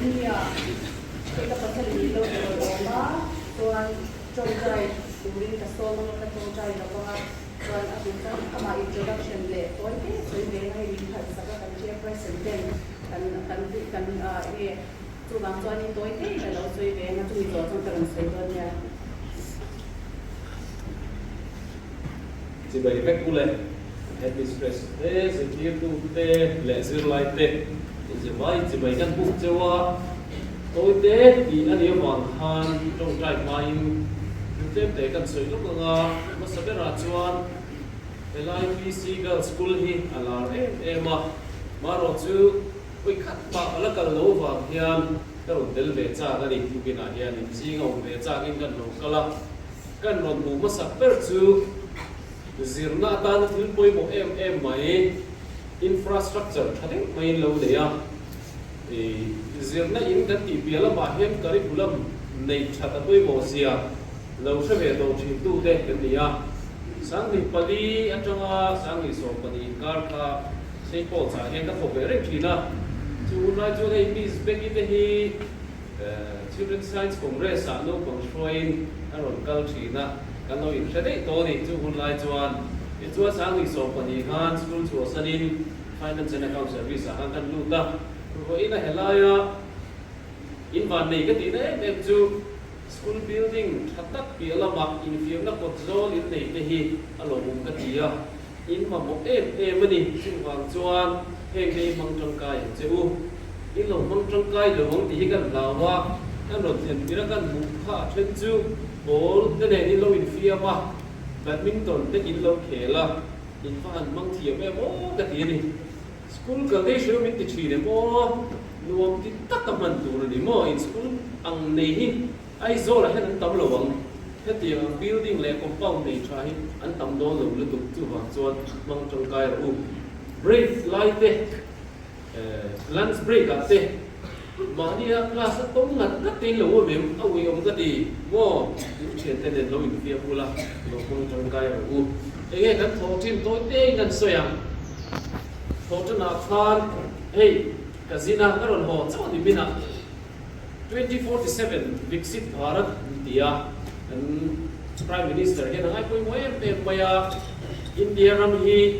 Vawinia hei ka pasal in lo rawn awm a, chuan tawngtai turin ka sawm anga ka tawngtai lo vang a, chuan a duh chuan amah introduction leh tawi te sawi ve anga hei min phalsak a kan chairperson ten kan kan kan enge chuvang chuanin tawi te in a lo sawi ve anga chumi zawh chuan ka rawn sawi dawn nia. Chibai vek u le, Headmistress te, zirtirtu te leh zirlai te inzirlai chibai kan buk cheu a, tawite tih a nih avang khan tawngtai hmain thil tlem te kan sawi lawk ang a, hmasa berah chuan helai PC Girls School hi a lar em em a, marawh chu hawi khat pah a la kal lo avang hian ka rawn tel ve chak a ni, tukinah hian inzing a awm ve chakin kan lo kal a. Kan rawn hmuh hmasak ber chu zirna atana thil pawimawh em em mai, infrastructure tha deuh maiin lo nei a. Zirna in kan tih piah lamah hian curriculum neih that a pawimawh zia lo hre ve tawh thintute kan ni a. 2004 atanga 2012 inkar kha Saint Paul's ah hian ka thawk ve reng thin a. Chu hunlai chuan hei Miss Becky te hi Children's Science Congress ah naupang hruaiin a rawn kal thin a, kan lo inhre daih tawh a ni. Chu hun lai chuan tichuan 2012 khan school chhuahsanin Finance and Account Service ah khan kan lut a, vawiin a helaia in vannei ka tihna em em chu school building tha tak piah lamah infiamna kawt zawl in nei te hi a lawmawm ka ti a, In mamawh em em a ni. Chuvang chuan heng te hi hmang tangkai ang che u. In lo hmang tangkai lo ang tih hi kan hlau a, kan rawn thlen tir a kan hmuh kha a then chu ball te nen in lo infiam a, badminton te in lo khel a, in va han hmang thiam em aw ka ti a ni. School kal te hi hriau min ti thin em aw, nuam ti tak a hman tur a ni maw, in school ang nei hi Aizawl ah hian an tam lo ang, hetiang ang building leh compound nei tha hi an tam dawn lo lutuk, chuvang chuan hmang tangkai rawh u. Break lai te, lunch break ah te mahnia class a tawng ngat ngat te in lo awm em? A ui awm ka ti maw? In thiante nen lo infiam ula, lo hmang tangkai rawh u. Enge kan thawh thin tawi te in kan sawi ang. Thawh tanah khan hei ka zin a, ka rawn haw chauh a ni min ah. 2047 Viksit Bharat an ti a, kan Prime Minister hian a ngai pawimawh em em mai a, India ram hi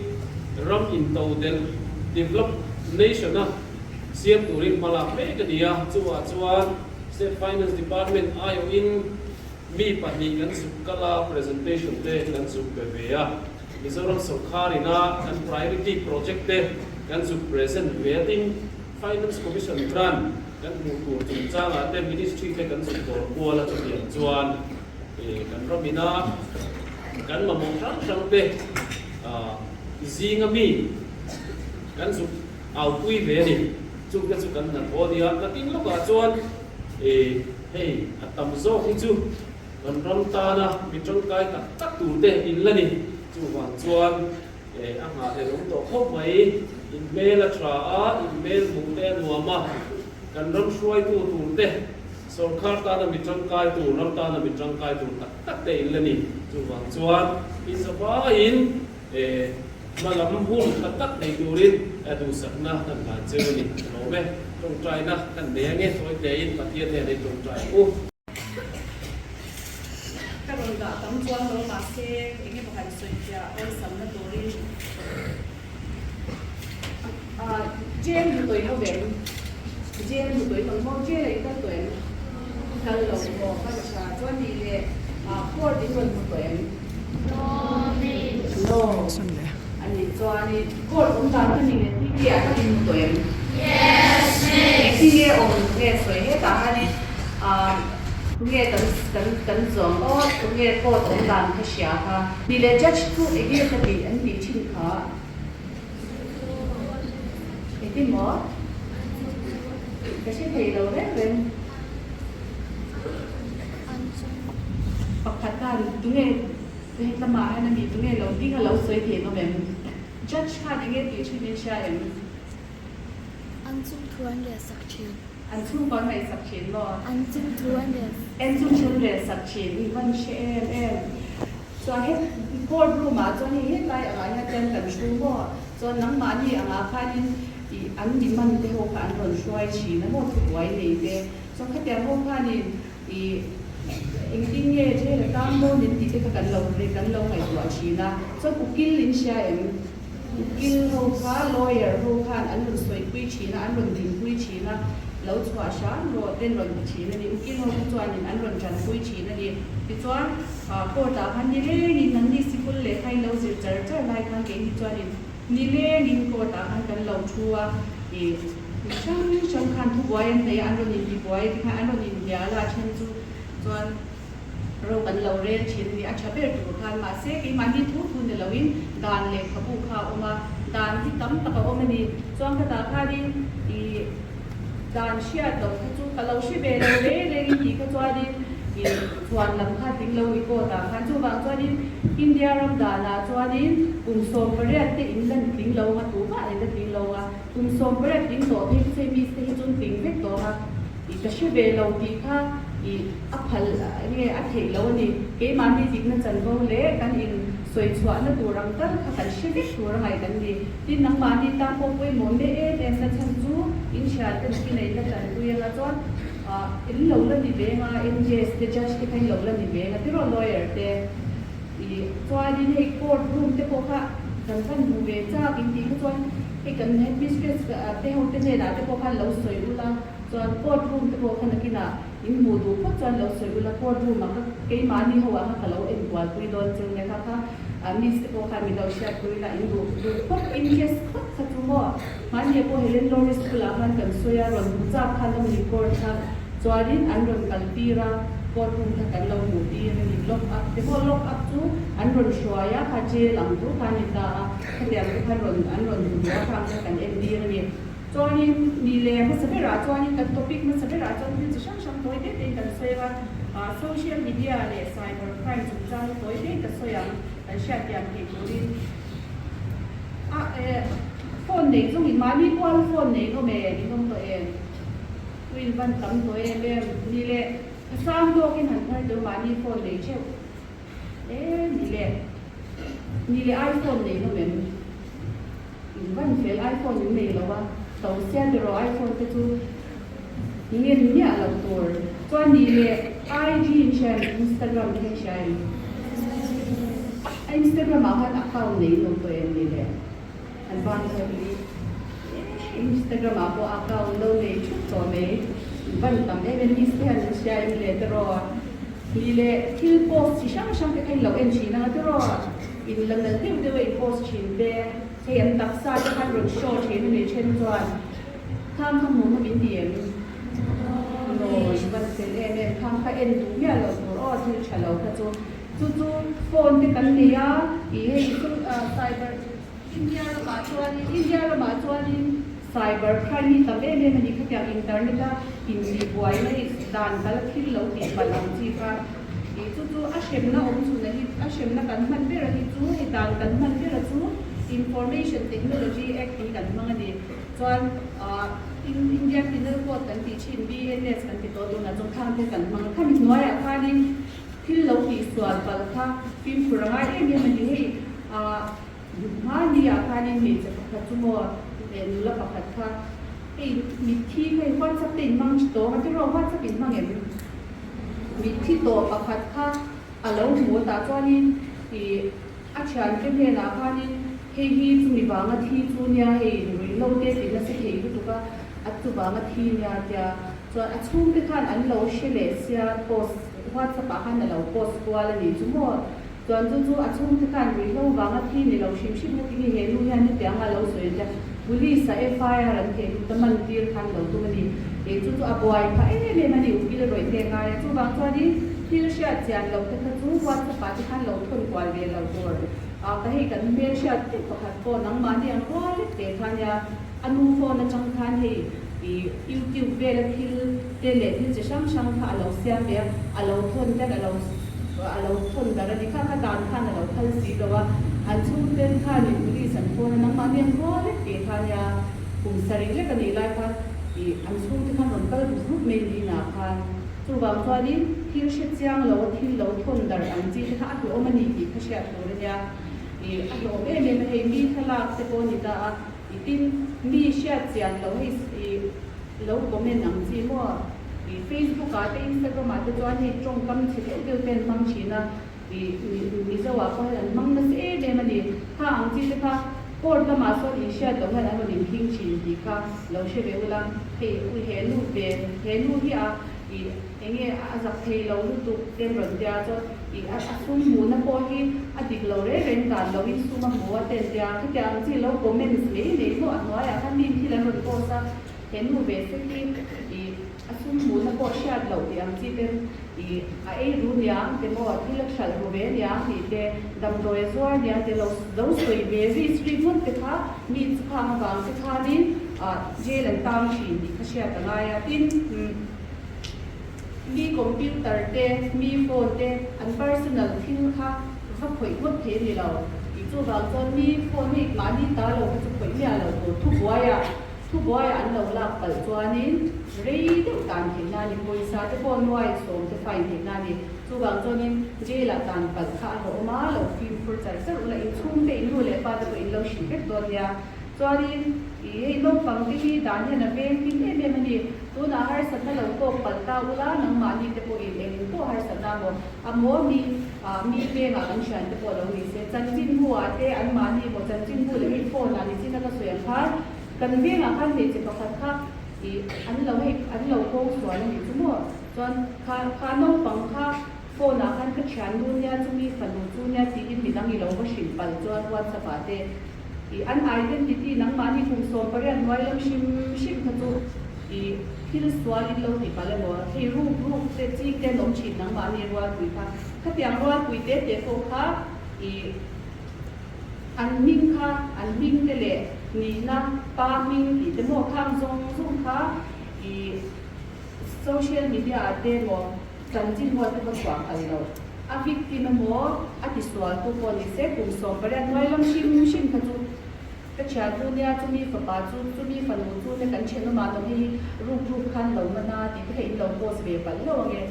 ram intodelh, develop nation, a siam turin hma lak mek a ni a, chuvah chuan State Finance Department aiawhin mi pahnih kan zuk kal a, presentation te kan zuk pe ve a, Mizoram sawrkharin a kan priority project te kan zuk present ve a, tin Finance Commission grant kan hmuh tur chungchangah te Ministry te kan zuk dawr kual a chutiang chuan kan ram ina kan mamawh hrang hrang te zinga mi kan zuk aupui ve a ni. Chung te chu kan hnathawh a nia. Nakin lawkah chuan hei a tam zawk hi chu kan ram tana mi tangkai tak tak tur te in la ni. Chuvang chuan A nghahhlelh awm tawh khawp mai. In hmel a tha a, in hmel hmuh te a nuam a. Kan ram hruaitu tur te, sawrkar tana mi tangkai tur, ram tana mi tangkai tur tak tak te in la ni. Chuvang chuan i zavaiin hma lam hun tha tak nei turin duhsakna kan hlan cheu a ni. Ka lawm e. Tawngtaina kan nei ange, tawi tein Pathian hnenah i tawngtai ang u. Ka rawn dah tam chuan lo mahse eng emaw han sawi fiah awlsamna turin Jail hmu tawih ho em? Jail hmu tawih ang maw? Jail ah i kal tawh em? Kal lo maw? Ka la hria chuan nih leh court in rawn hmu tawh em? No. A nih chuanin court awm dan kha ni leh TV ah khan in hmu tawh em? Engtin nge awm nge sawi hetah khanin Tunge kan kan kan zawng aw tunge court awm dan kha hria kha. Tih leh judge chu enge ka tih an tih thin kha. Engtin maw? Ka hre thei lo reng reng. Pakhat khan tunge hetlamah hian a mi tunge lo ding a lo sawi thei nawm em? Judge khan enge tih thin in hria em? An chung thu an rel sak thin. An chhungkaw an ngaihsak thin maw? An chung thu an rel. En chung thu an rel sak thin i van hre em em. Chuan he court room ah chuan hei hetlai angah hian chuan kan thu maw? Chuan nangmahni angah khanin. Ih an mi man te ho kha an rawn hruai thin a maw thubuai nei te. Chuan khatiang ho khanin ih engtin nge jail a tang dawn in tih te kha kan lo kan lo ngaihtuah thin a. Chuan ukil in hria em? Ukil ho kha lawyer ho khan an rawn sawipui thin a, an rawn dinpui thin a, lo chhuah hram rawh ten rawn ti thin a ni. Ukil ho kha chuanin an rawn tanpui thin a ni. Tichuan court ah khan nilengin nangni sikul lehkha in lo zir char char lai khan keini chuanin Nilengin court ah khan kan lo thu a, ih mi hrang hrang khan thubuai an nei a, an rawn intibuai te khan an rawn inhnial a, a then chu chuan ro kan lo rel thin a ni, a tha ber tur khan mahse keimahni thu thu ni loin dan lehkhabu kha a awm a, dan hi tam tak a awm a ni, chuan ka tah khanin ih dan hriat loh kha chu ka lo hre ve lo reng rengin tih kha chuanin ih chhuan lam kha tling lo ni court ah khan chuvang chuanin India ram danah chuanin kum 18 te in lan tling lo anga tu mah in la tling lo anga kum 18 tling tawh phei chu mi te hi chuan tling vek tawh anga ih ka hre ve lo tih kha ih a phal nge a theih lo a ni. Keimahni dikna chanvo leh kan in sawi chhuahna tur ang tal kha kan hre vek tur a ngaih kan ni. Tin nangmahni tan pawh pawimawh me em em na chhan chu in hriat te nakin a in la tanpui anga chuan ah in lo la ni ve anga NJS te judge te kha in lo la ni ve anga tiraw lawyer te ih chuanin hei court room te pawh kha kan van hmu ve chak in tih kha chuan hei kan headmistress te ho te hnenah te pawh khan lo sawi ula chuan court room te pawh kha nakinah in hmuh duh phawt chuan lo sawi ula court room ah kha keimahni ho ah kha ka lo enkual pui dawn cheu nia kha kha miss te pawh khan min lo hriat pui ula in duh duh phawt interest phawt kha chu maw Mahni pawh Helen Lawry School ah khan kan sawi a, rawn hmu chak khan awm ni court kha chuanin an rawn kal tir a, court room kha kan lo hmuh tir a ni. Lock up te pawh lock up chu an rawn hruai a, kha jail ang tho kha a ni ta a, khatiang te khan rawn an rawn hmu duh a, khang kha kan en tir a ni. Chuanin ni leh hmasa berah chuanin kan topic hmasa berah chuan thil chi hrang hrang tawi te tein kan sawi a, social media leh cyber crime chungchang hi tawi tein ka sawi ang, kan hriattiam theih turin a eh. Phone nei zawng in mahni kual phone nei in awm em in awm tawh em u in van tam tawh em em ni leh ka sang tawk in han phar teuh mahni phone nei theuh e ni leh ni leh iphone nei in awm em in van fel iphone in nei lo a to sia tiraw iphone te chu ngen miah loh tur chuan ni leh IG in hria em instagram te hria em instagram ah khan account nei in awm tawh em ni leh. An van zawk ni Instagram ah pawh account lo nei thup tawh mai van tam em em miss te hian an hria em le tiraw ni leh thil post chi hrang hrang te kha in lo en thin anga tiraw in la nalh deuh deuh a in post thin te hei an taksa te khan rawn show thin a ni then chuan khang kha hmuh nawm in ti em no in van fel em em khang kha en duh miah loh tur aw thil tha lo kha chu. Chu chu phone te kan nei a, ih hei chu cyber India ramah chuanin India ramah chuanin cyber crime hi tam em em a ni khatiang internet a intihbuai na hi dan kal a thil lo tih palh ang chi kha ih chu chu a hremna awm chhun a hi a hremna kan hman ber a hi chu hei dan kan hman ber a chu Information Technology Act hi kan hmang a ni chuan ah Indian Penal Code kan tih thin BNS kan ti tawh tunah chuan khang te kan hmang a khami hnuaiah khanin Thil lo tih sual palh kha fimkhur a ngai em em a ni. Hei ah hmani ah khanin hmeichhe pakhat chu maw leh nula pakhat kha hei mitthi kha hei WhatsApp te in hmang tawh ang a tiraw WhatsApp in hmang em? Mitthi tawh pakhat kha a lo hmu a tah chuanin ih a thiante hnenah khanin hei hi chumi vanga thi chu nia hei ruihhlo te tih nasa thei lutuk a a chuvanga thi nia tia chuan a chhungte khan an lo hre leh sia post WhatsApp ah khan a lo post kual a nih chu maw? Chuan chu chu a chhungte khan ruihhlo vanga thi ni lo hrim hrim heti nge he nu hian hetiang a lo sawi tia Police a FIR an theh lut a man tir khan lo tum a ni. Kei chu chu a buai phah em em a ni ukil a rawih te ngai a chuvang chuanin thil hriat chian loh te kha chu WhatsApp ah te khan lo thawn kual ve lo tur a ka hei kan hmel hriat tep pakhat pawh nangmahni ang rual lek te kha nia a nu phone atang khan hei Ih YouTube vela thil te leh thil chi hrang hrang kha a lo siam ve a, a lo thawn ten a lo a lo thawn dar a ni kha, kha dan khan a lo phal si lo a, an chhungten khanin police an phone a, nangmahni an rual lek tih kha nia kum sarih lek a nih lai khan ih an chhungte khan rawn kal rup rup mai niin ah khan chuvang chuanin thil hre chiang lo a thil lo thawn dar ang chi te kha a hlawm a ni tih kha hriat tur a nia, ih a hlawm em em a hei mi thlalak te pawh a ni ta a. I tin mi hriat chian lo hei i lo comment ang chi maw? I Facebook ah te Instagram ah te chuan hei tawngkam chhe deuh deuh te an hmang thin a, i Mizo ah pawh hian an hmang nasa em em a ni. Kha ang chi te kha court lamah sawn in hriat loh hian an rawn inkhing thin tih kha lo hre ve ula. Hei ui he nu ve he nu hi a i enge a zak thei lo lutuk te an rawn tia chuan i a sum hmuhna pawh hi a dik lo reng reng dan loin sum a hmu a te an tia. Khatiang ang chi lo comments mai mai maw a hnuaiah khan mi thil an rawn post a, he nu ve sek hi i a sum hmuhna pawh hriat loh tih ang chi ten i a ei ru niang te maw thil a hralh ru ve niang tih te, damdawi a zuar niang te lo lo sawi ve ri ri ngawt te kha mi chu khang avang te khanin jail an tang thin tih kha hriat a ngai a. Tin, mi computer te, mi phone te an personal thil kha va khawih ngawt thei a ni lo. Tih chuvang chuan mi phone hi mahni ta lo kha chu khawih miah lo tur thubuaiah Thubuaiah an lo lak palh chuanin rei deuh tan theihna a ni, pawisa te pawh nuai sawm te fine theihna a ni. Chuvang chuanin jail-ah tan palh kha a hlawhawm a, lo fimkhur char char ula, inchhung te, in nu leh pa te pawh in lo hrilh vek dawn nia. Chuanin ih hei naupang te hi dan hian a veng hlim em em a ni. Tunah harsatna lo tawk palh ta ula, nangmahni te pawhin eng pawh harsatna maw a maw mi ah mi vengah kan thian te pawh lo ni se, chanchinbu-ah te anmahni maw chanchinbu leh hei phone-ah ni chin a ka sawi ang khan, Kan vengah khan hmeichhe pakhat kha ih an lo hei an lo kawng sual a nih chu maw? Chuan kha kha naupang kha phone ah khan ka thian nu nia chumi fanu chu nia tiin midang i lo va hrilh palh chuan WhatsApp ah te ih an identity nangmahni kum 18 hnuai lam hrim hrim kha chu ih thil sual in lo ti palh emaw hei ruk ruk te ching te an awm thin nangmahni rualpui kha khatiang rualpui te te pawh kha ih An hming kha an hming te leh nihna pa hming tih te maw khang zawng zawng kha i social media ah te maw chanchin huat te pawh chhuah phal lo. A victim emaw a tisual tu pawh ni se kum 18 hnuai lam hrim hrim kha chu ka thian tu nia chumi fapa chu chumi fanu chu te kan thenawm ah nawm hei hi ruk ruk khan lo man a tih te kha in lo post ve palh hlauh ange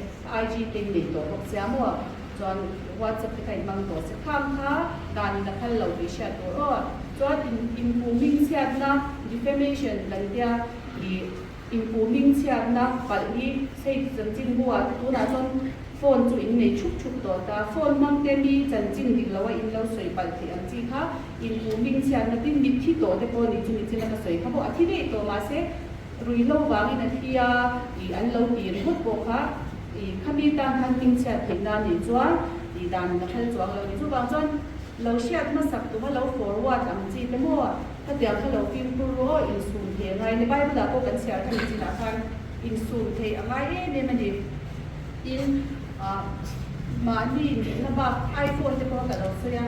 IG te in nei tawh bawk sia maw. Chuan WhatsApp te kha in hmang tawh se khang kha dan in a phal lo tih hriat tur aw. Chuan in inpuh hmingchhiatna, defamation, kan tia ih inpuh hmingchhiatna palh hi hei chanchin bu ah te tunah chuan phone chu in nei thup thup tawh ta. Phone hmang te mi chanchin dik lo a in lo sawi palh theih ang chi kha inpuh hmingchhiatna tin mitthi tawh te pawh ni chu nichin a ka sawi kha pawh a thi daih tawh mahse Ruihhlo vangin a thi a, ih an lo ti ringawt pawh kha ih khami tan khan hmingchhiat theihna a nih chuan ih dan a phal chuang lo ni. Chuvang chuan lo hriat hmasak tuma lo forward ang chi te maw khatiang kha lo fimkhur ru aw, insum thei a ngai a ni. Bible ah pawh kan chhiar kha nichinah khan insum theih a ngai em em a ni. Tin, ah mahni nihna bak iPhone te pawh ka lo sawi a,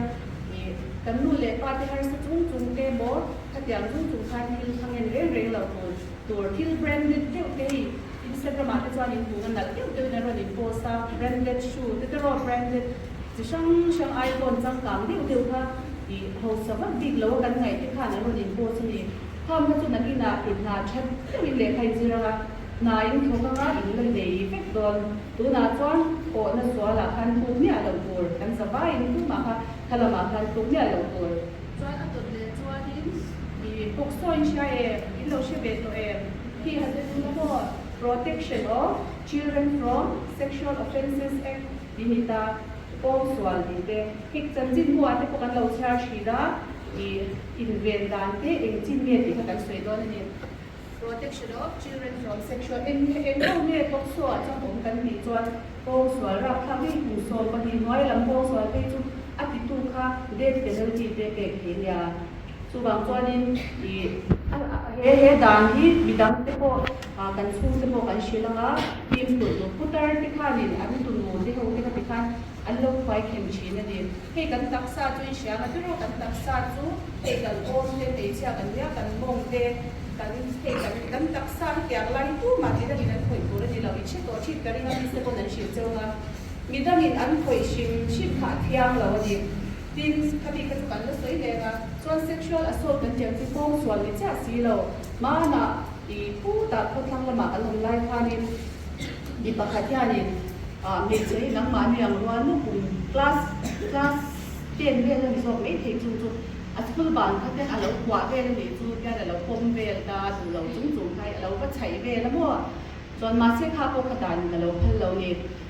ih kan nu leh pa te harsa chung chung te maw, Khatiang chung chung khan thil thang en reng reng lo tur tur thil branded deuh te hei Instagram ah te chuan in hmuh na nalh deuh deuh in a rawn in post a, branded shoe te te rawh branded chi hrang hrang iPhone changkang deuh deuh kha ih hausa vak bik lo a kan ngaih te khan an rawn in post a ni. Kham kha chu nakinah i hna that deuh in lehkha in zir anga hna in thawk anga in la nei vek dawn. Tunah chuan awhna sualah khan tluk miah lo tur kan za vaiin tumah kha khalamah khan tluk miah lo tur. Chuan a dawt leh chuanin i pawksaw in hria em? In lo hre ve tawh em? Khi han en ula maw? Protection of Children from Sexual Offences Act tih ni ta, pawngsual tih te, hei chanchin hnuah te pawh kan lo chhiar thin a, i inven dan te eng chin nge tih kha kan sawi dawn a ni. Protection of Children from Sexual eng eng ho nge pawksaw ah chuan awm kan tih chuan pawngsual rapthlak hi kum 12 hnuai lam pawngsual phei chu a titu kha death penalty te pek thei nia. Chuvang chuanin ih he he dan hi midang te pawh kan chhung te pawh kan hrilh ang a, fimkhur tur putar te khanin an tunu te ho te kha tikhan an lo khuai khem thin a ni. Hei kan taksa chu i hria nga tiraw kan taksa chu hei kan awm te hmeichhia kan nia kan mawng te kan hei kan kan taksa hi tiang lai hi tumah midangin an khawih tur a ni lo i hre tawh thin ka ring a mi te pawn an hrilh cheu nga midangin an khawih hrim hrim kha a thiang lo a ni. Tin khami kha chu kan la sawi leng a chuan sexual assault kan tiang chu kawng sual ni chiah si lo hmanah i putah khawthlang lamah kan awm lai khanin mi pakhat hianin Ah, hmeichhe hi nangmahni ang rual maw kum class class ten vel a ni zawk mai thei chung chu A school ban kha ten a lo kuah vel a nih chu tian a lo pawm vel ta duh lo chung chung kha a lo va chhaih vel a maw? Chuan mahse kha pawh kha danin a lo phal lo ni.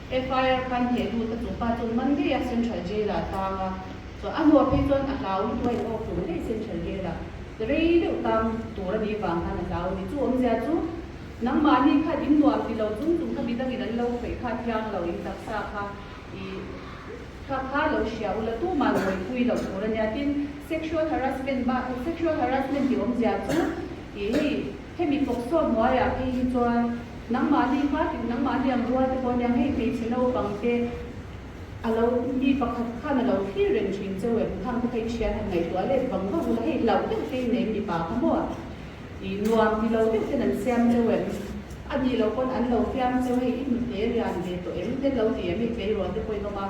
FIR khan hneh lut a chupa chuan man ngei a Central Jail ah a tang a, chuan a hnuah phei chuan a hlau lutuk a in awk tum daih Central Jail ah rei deuh tang tur a nih vang khan a hlau a ni. Chu awmzia chu nangmahni kha in nuam ti lo chung chung kha midangin an lo khawih kha thiang lo in taksa kha i Kha kha lo hria ula tumah ngawihpui loh tur a nia. Tin, sexual harassment ba sexual harassment tih awmzia chu ih hei hemi pawksaw hnuaiah phei hi chuan nangmahni hma tik nangmahni ang rual te pawh ania hei hmeichhe naupang te a lo mi pakhat khan a lo thlir reng thin cheu em khang te kha i hria han ngaihtuah let vang vang ula hei hlauh deuh te i nei mipa kha maw ih nuam ti lo deuh ten an siam cheu em a nih loh pawn an lo fiam cheu hei i hnute rian ve tawh em te lo ti em i tleirawl te pawhin awm a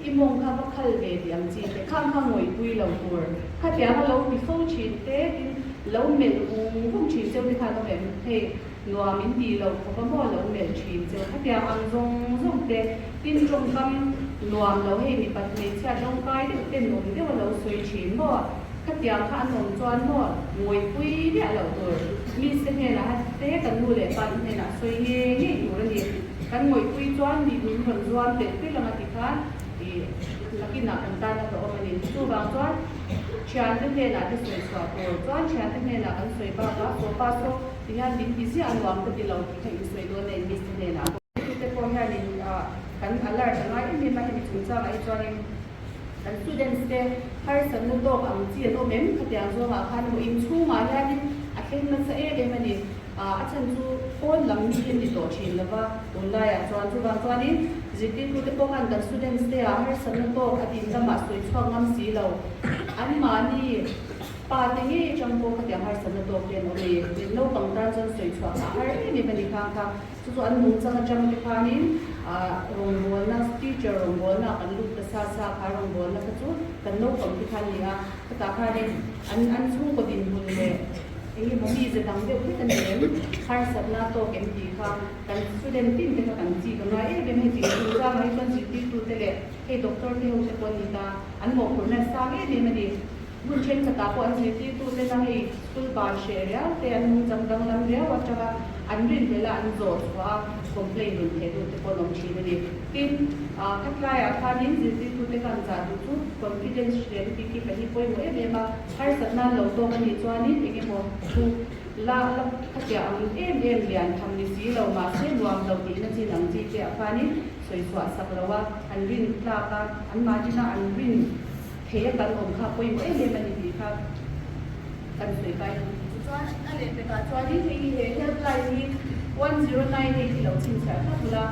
i mawng kha va khal ve tih ang chi te khang kha ngawihpui lo tur khatiang a lo ti fo thin te tin lo melh vung vung thin cheu te khan awm em hei nuam in tih loh khawp a maw lo melh thin cheu khatiang ang zawng zawng te tin tawngkam nuam lo hei mipat hmeichhia tawngkai deuh ten awm deuh a lo sawi thin maw. Khatiang kha an awm chuan maw ngawihpui miah loh tur. Miss te hnenah ha te kan nu leh pa te hnenah sawi ngei ngei tur a ni. Kan ngawihpui chuan mi min rawn zuam telh telh ang a ti khan ih nakinah kan tan a hlawhawm a ni. Chuvang chuan thiante hnenah te sawi chhuah tur chuan thiante hnenah kan sawi bakah saw pa saw ti hian min ti ziah nuam ka ti lo tih kha in sawi dawn a in miss te hnenah pawh. Tute pawh hianin kan alert a ngai em em a hemi chungchangah hi chuanin. Kan students te harsatna tawk ang chi an awm em? Khatiang zawngah khan emaw inchhungah hianin a thleng nasa em em a ni. A chhan chu pawn lam mi hi an ni tawh thin lova tunlaiah chuan. Chuvang chuanin zirtirtute pawh khan kan students te ah harsatna tawk a din lamah sawi chhuak ngam si lo. Anmahni pa te ngei atang pawh khatiang harsatna tawk te an awm e. Min naupang tan chuan sawi chhuah a har em em a ni khang kha. Chu chu an nungchang atang te khanin rawngbawlna, teacher rawngbawlna kan lut ta sa sa kha rawngbawlna kha chu kan naupang te kha a ni a, khatah khanin an an chhungkaw dinhmun leh eng emaw mi ze dang deuh hlek a ni em, harsatna tawk em tih kha kan student tin te kha kan chik a ngai em em hei tih chungchangah hi chuan zirtirtute leh hei doctor te ho te pawh an ni ta, an mawhphurhna a sang em em a ni. Hmun thenkhatah pawh an zirtirtute na hei school ban hreh riau te an nungchang danglam riau atanga an rinhlelh a an zawh chhuah a complaint rawn theh duh te pawh an awm thin a ni. Tin, khatlaiah khanin zirtirtute kan zah duh chu confidentiality khi pahnih pawimawh em em a, harsatna an lo tawk a nih chuanin eng emaw thu la la khatiah ang em em lian tham ni si lo mahse nuam lo tihna chin ang chi te ah khanin sawi chhuah sak lo a, an rin tlak a, anmahni an rin Thei a kan awm kha pawimawh em em a ni tih kha kan sawi kai a ni. Chuan a lehpekah chuanin hei hi he helpline hi 109 hei hi lo chhinchhiah thlap ula,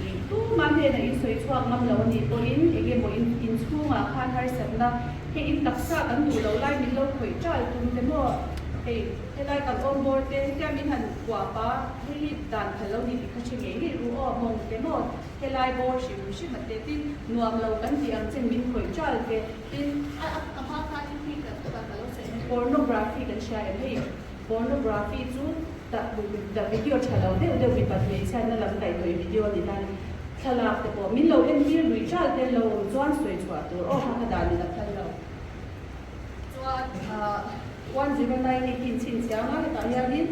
ih tumah hnenah in sawi chhuak ngam lo a nih pawhin eng emaw in inchhungah khan harsatna hei in taksa kan duh loh lai min lo khawih ṭal tum te maw hei helai kan awm bawr te hetia min han kuap a hei hi dan phal lo ni tih kha hre ngei ngei ru aw mawng te maw Helai bawr hrim hrim a te tin nuam lo kan tih ang chen min khawih ṭal te tin a a hma khan in khi kan ka lo sawi mai. Pornography kan hria em hei pornography chu ta ta video ṭha lo deuh deuh mipat hmeichhiatna lam kaihhnawih video a ni ta ni thlalak te pawh min lo entir lui ṭal te lo awm chuan sawi chhuah tur aw kha ka dan in a phal lo chuan ah 109 eighteen chhinchhiang a hetah hianin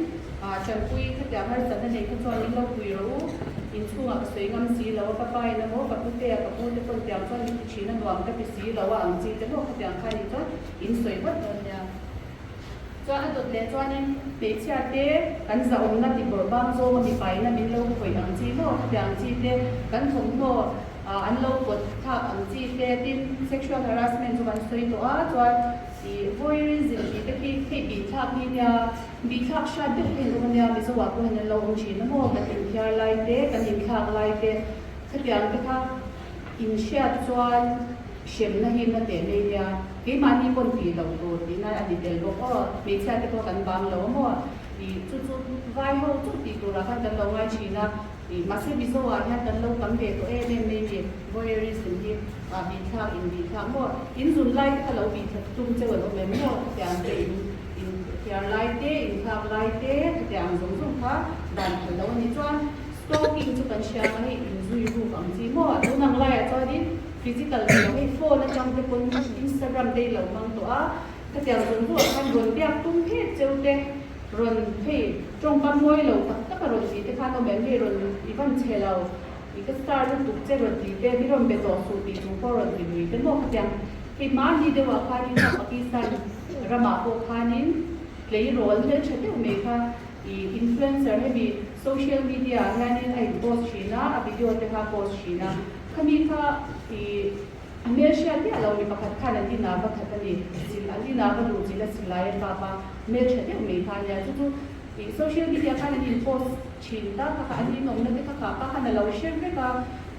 ah tanpui khatiang harsatna nei kha chuan min lo pui rawh u inchhungah ka sawi ngam si lo a ka pa in emaw ka pute a ka pu te pawn tiang chuan min ti thin a nuam ka ti si lo a ang chi te maw khatiang khan in chuan in sawi vat dawn nia. Chuan a dawt leh chuanin hmeichhia te kan zahawmna ti bawrh bang zawnga mipaina min lo khawih ang chi maw khatiang chi te kan thawmhnaw an lo pawt thlak ang chi te tin sexual harassment chu kan sawi tawh a chuan ih voyeurism tih te khi hei bih thlak hi nia bih thlak hriat deuh theih awm ania Mizo ah pawh hian an lo awm thin a maw kan inthiar lai te kan inthlak lai te khatiang te kha inhriat chuan hremna hi na teh mai nia keimahni pawn tih loh tur tihna a ni tel bawk aw hmeichhia te pawh kan bang lo a maw ih chu chu vai ho chu tih turah khan kan lo ngai thin a. Ih, mahse Mizo ah hian kan lo tam ve tawh em em mai ni, voyeurism hi ah bih thlak in bih thlak maw, in zun lai te kha lo bih that tum cheu an awm em maw, khatiang te in in thiar lai te, in thlak lai te, khatiang zawng zawng kha dan phal lo a ni. Chuan stalking chu kan hria ang a, hei in zui ruk ang chi maw, tun ang laiah chuanin physical ni lo hei phone atang te pawn Instagram te i lo hmang tawh a. Khatiang rawn ruah khan rawn biak tum phet cheu te, rawn hei tawngkam mawi lo tak tak a rawn tih te khan awm em hei rawn i van chhe lo, i ka star lutuk che rawn tih te, mi rawn be tawh suh tih chung pawh rawn ti lui te maw khatiang hei mahni deuhah khanin a Pakistan ramah pawh khanin tleirawl hmeltha deuh mai kha i influencer hemi social media ah hianin a in post thin a, a video te kha a post thin a, khami kha i. A hmelhriat miah lo mi pakhat khan an inah va khat a ni. Sil an inah va luh chilh a silai a kap a, hmeltha deuh mai kha a nia. Chu chu ih social media khan an in post thin ta kha kha an inawmna te kha kah pa khan a lo hre vek a,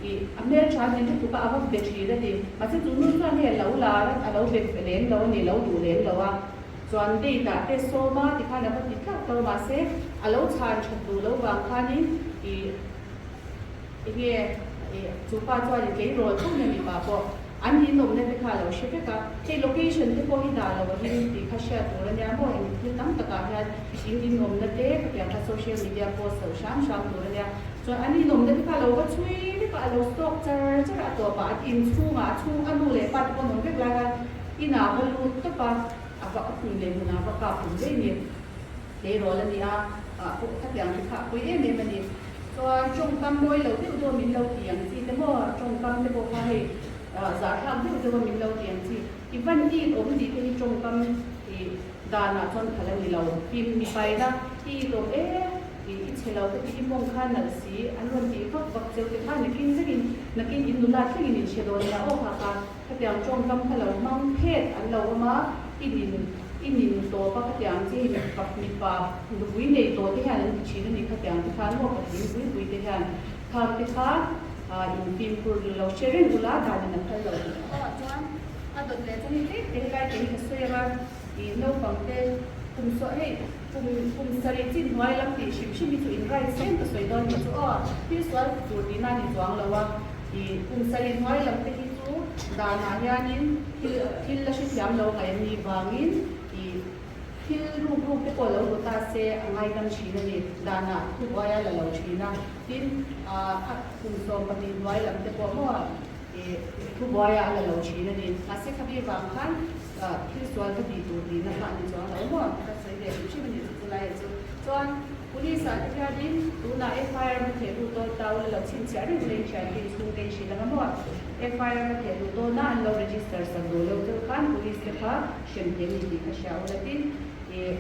ih a hmeltha a ni lutuk a, a va be thin a ni. Mahse chu nu chuan hei a lo lar a, a lo be lem lo a ni, lo duh lem lo a. Chuan date ah te sawm a tikhan a va ti tlauh tlauh a, mahse a lo chhan that duh lo vang khanin ih Enge ih chu pa chuan i tleirawl tho nia mipa pawh an in awmna te kha a lo hre vek a, hei location te pawh hi dah lo a him tih kha hriat tur a nia maw eng thil tam takah hian in in awmna te khatiang kha social media post lo hram hram tur a nia chuan an in awmna te kha a lo va chhui vek a, a lo stalk char char a, a tawpah a in chhungah a chhung a nu leh pa te pawh an awm vek lai khan inah va lut tawp a, a va a hmun leh hmunah va kap tum daih a ni. Tleirawl a ni a, ah pawh khatiang te kha a pawi em em a ni. Chuan tawngkam mawi lo deuh deuh a min lo ti ang chi te maw, tawngkam te pawh kha hei zahthlak deuh deuh a min lo ti ang chi. I van it awm tih te hi tawngkam i danah chuan phal a ni lo. Pim mi paina i it awm e, i i chhe lo ka ti i mawng kha nalh si an rawn tih vak vak cheu te kha nakin zekin nakin in nula thlengin in hre dawn nia aw kha kha. Khatiang tawngkam kha lo hmang phet an lo awm a, i nin i nin tawp a khatiang chi hei mipa mipa nupui nei tawh te hian an ti thin a ni khatiang te khan maw patling pui pui te hian khang te kha in fimkhur lo hre reng ula dan in a phal lo tih kha aw chuan a dawt leh chu hei tlem te helai te hi ka sawi ang a i naupang te kum saw hei kum kum sarih chin hnuai lam tih hrim hrim hi chu in right sem ka sawi dawn ni chu aw thil sual tur tihna a ni chuang lo a. I kum sarih hnuai lam te hi chu danah hianin thil thil la hrethiam lo ngaih an nih vangin i thil ruk ruk te pawh lo ru ta se a ngaidam thin a ni. Danah thubuai a la lo thin a, tin a kum 12 hnuai lam te pawh maw i thubuai a la lo thin a ni. Mahse khabi vang khan thil sual ka tih tur tihna kha a ni chuang lo maw? Ka sawi ve hrim hrim a ni chu chulai chu. Chuan Police ah te hianin tunah FIR hma theh duh dawn ta ula lo chhinchhiah reng reng thian te inchhung te in hrilh ang a maw? FIR hma theh duh dawna an lo register sak duh lo cheu khan Police te kha hrem thei a ni tih ka hria ula tin ih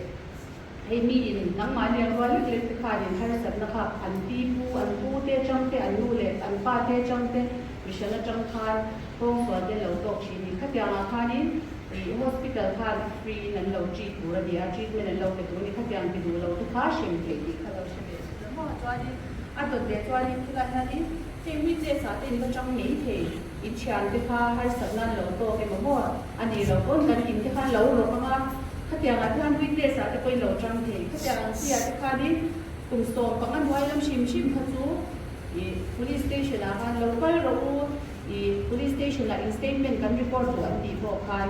hei mi in nangmahni an rual lek lek te khanin harsatna kha an pi pu an pu te atang te an nu leh an pa te atang te mihran atang khan kawngsual te lo tawk thin ni khatiangah khanin Ih hospital khan a free in an lo treat tur a ni a, treatment an lo pe tur a ni, khatiang ti duh lo te kha hrem theih tih kha lo hre ve zut a maw? Chuanin a dawt leh chuanin khilai hianin hei witness ah te in va chang mai thei, i thian te kha harsatna an lo tawk emaw maw? A nih loh pawn kan in te khan lo rawk ang a, khatiang ah te khan witness ah te pawhin lo chang thei, khatiang ang chi ah te khanin kum 15 hnuai lam hrim hrim kha chu ih police station ah khan lo kal rawh u. I police station ah in statement kan record duh an tih pawh khan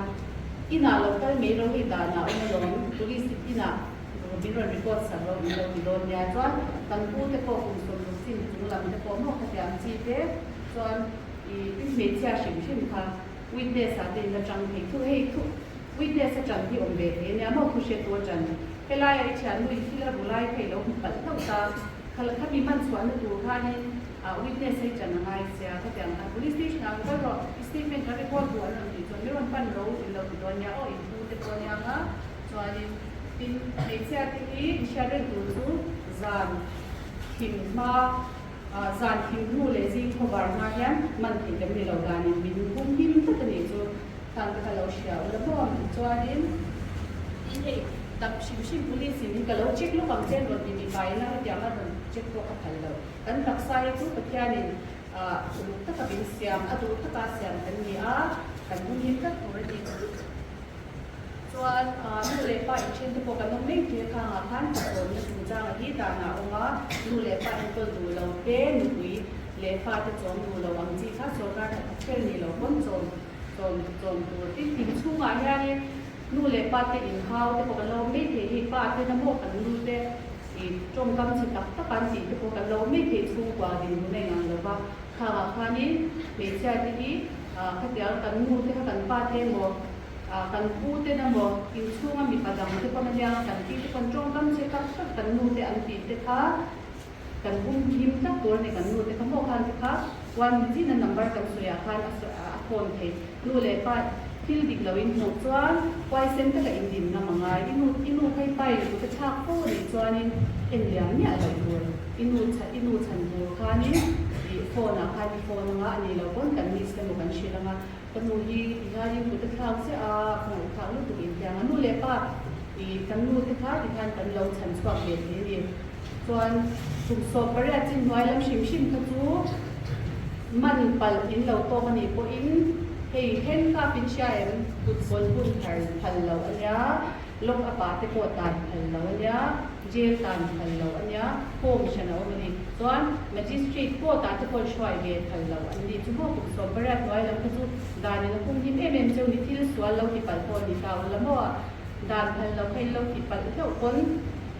inah lo kal mai ro hi danah awm alawm police inah min rawn record sak ro in lo ti dawn nia chuan kan pu te pawh kum 60 chin chung lam te pawh maw khatiang chi te chuan i hmeichhia hrim hrim kha witness ah te in la tang thei thu hei thu witness a tan hi awm ve thei ania maw thu hre tu a tan helai ah i thiannu in thil a ru lai kha i lo hmu palh hlauh ta kha khami man chhuahna tur khanin Ah witness hei chan a ngai sia ka ti ang a, police station ah kal rawh, i statement ka record duh an rawn tih chuan mi rawn pan ro in lo ti dawn nia aw in pu te pawh ania nga chuanin tin hmeichhia te hi i hriat reng tur chu zan thim hma ah zan thim hnu leh zing khawvar hma hian man theih kan ni lo danin min hum him tlat a nih chu khang te kha lo hria ula maw chuanin tin hei dap hrim hrim police in ka lo check lawk ang che an rawn ti mipa ina hetiang a rawn check pawh ka phal lo. Kan taksa hi chu Pathianin uluk taka min siam, a duh taka siam kan ni a, kan hun him tlat tur a ni. Chuan nu leh pa inthen te pawh kan awm mai thei a, khangah khan pasawmna chungchanga hi danah a awm a, nu leh pa enkawl duh lo te, nupui leh fa te chawm duh lo ang chi kha sorkar hnathawk fel ni lo pawn chawm chawm chawm tur. Tin, in chhungah hianin nu leh pa te inhau te pawh kan lo awm mai thei, hei pa te na maw kan nu te, I tawngkam chhe tak tak an tih te pawh kan lo mai thei chhungkua dinhmun a inang lo va, khangah khanin hmeichhia te hi khatiang kan nu te kha kan pa te emaw Kan pu ten emaw inchhunga mipa dang te pawn ania kan pi te pawn tawngkam che tak tak kan nu te an tih te kha kan hum him tlat tur a ni kan nu te kha maw khan te kha one nichin a number kan sawi ah khan a phone thei nu leh pa thil dik lo in hmuh chuan huaisen taka in din ngam a ngai i nu i nu kha i pa in kut a thlak fo a nih chuanin en liam miah lo tur i nu i nu chhan tur khanin ih phone ah khan i phone anga a nih loh pawn kan miss emaw kan hrilh anga Ka nu hi ti hianin kut a thlak chiah a, ka ngaihthlak lutuk intiang a. Nu leh pa i kan nu te kha ti khan kan lo chhan chhuak ve thei a ni. Chuan kum sawm pariat chin hnuai lam hrim hrim kha chu man palh in lo tawk a nih pawhin hei handcuff in hria em kut bawl hun thar phal lo a nia, lock up ah te pawh tan phal lo a nia. Jail tan phal lo a nia, home hran a awm a ni. Chuan Magistrate court ah te pawh hruai ve phal lo an ni. Chu maw kum 18 hnuai lam kha chu dan in a pum him em em cheu ni thil sual lo ti palh pawh a ni ta ula maw dan phal lo kha in lo ti palh hlauh pawn